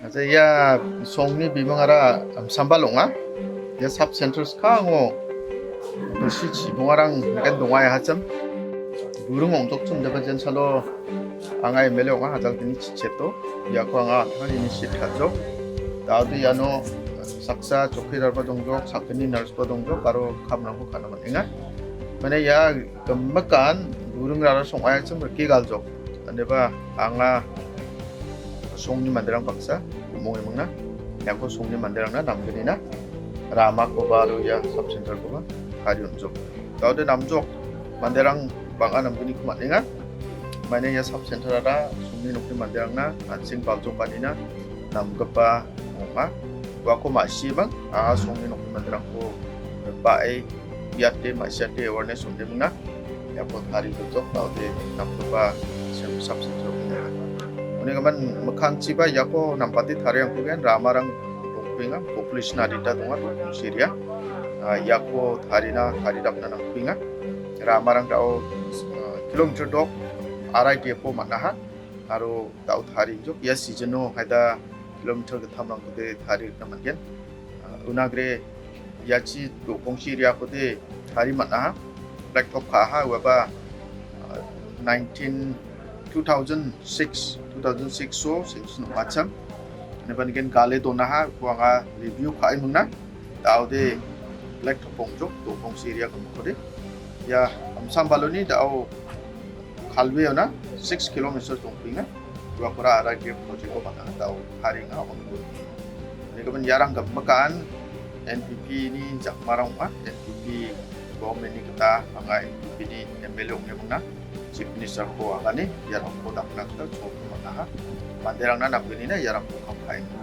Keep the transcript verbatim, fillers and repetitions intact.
Acha ia songni bimingara Amsambal ong·a. Ia sub center skango bilsi chibongarang nagen donga ia hachim. Buring ong·jokchim deba jensalo anga M L A ong·a, ajal gni chicheto. Iako anga an·tangni initiate ka·jok. Dade iano saksa chowkidarba dongjok, sakgni nurse-ba dongjok, aro kamrangko ka·na man·enga. Mane ia gimikan buringrara song·aichim rike galjok. Aneba anga songni manderang baksa umonge mingna. Iako songni manderangna namgnina ramakoba aro ia sub center-koba tarie on·jok. Dade namjok manderang bang·a namgniko man·enga. Mane ia sub center-ara songni nokni manderangna an·seng baljokanina namgipa ong·a. Uako ma·sibang anga songni nokni manderangko ba·e uiate ma·siate awareness on·e mingna. Iako tarie dojok, dade namgipa sem-, sub center ong·enga. Uni gimin mikkangchiba iako nampate tariangkugen ramarang dongpenga, population adita donga, Tokong Siria. Ah, iako tarina, taridapna nangpenga. Ramarang dao, ah, kilometer dok arai depo man·aha. Aro dao tarijok ia season-o haida kilometer gittamrangkode tarie rikna man·gen. Ah, unagre iachi Tokong Siria-kode tarie man·aha. Blacktop ka·aha, uaba, ah, nineteen, two thousand six, two thousand six-o sanction ong·achim. Neba nigen gale donaha, uko anga review ka·e mingna. Dao de blacktop ong·jok, Tokong Siria gimikkode. Ia Amsambaloni dao Kalbeona six kilometers dongpenga. Uakora R I T F project-o man·a, dao tarienga on·going. Uni gimin iarang gimikan N P P-ni jakmarang ong·a, N P P government-ni gita anga N P P-ni M L A ong·e mingna, Chief Minister-ko agane iarangko dakna gita cholko man·aha. Manderangna namgnina iarangko kam ka·enga.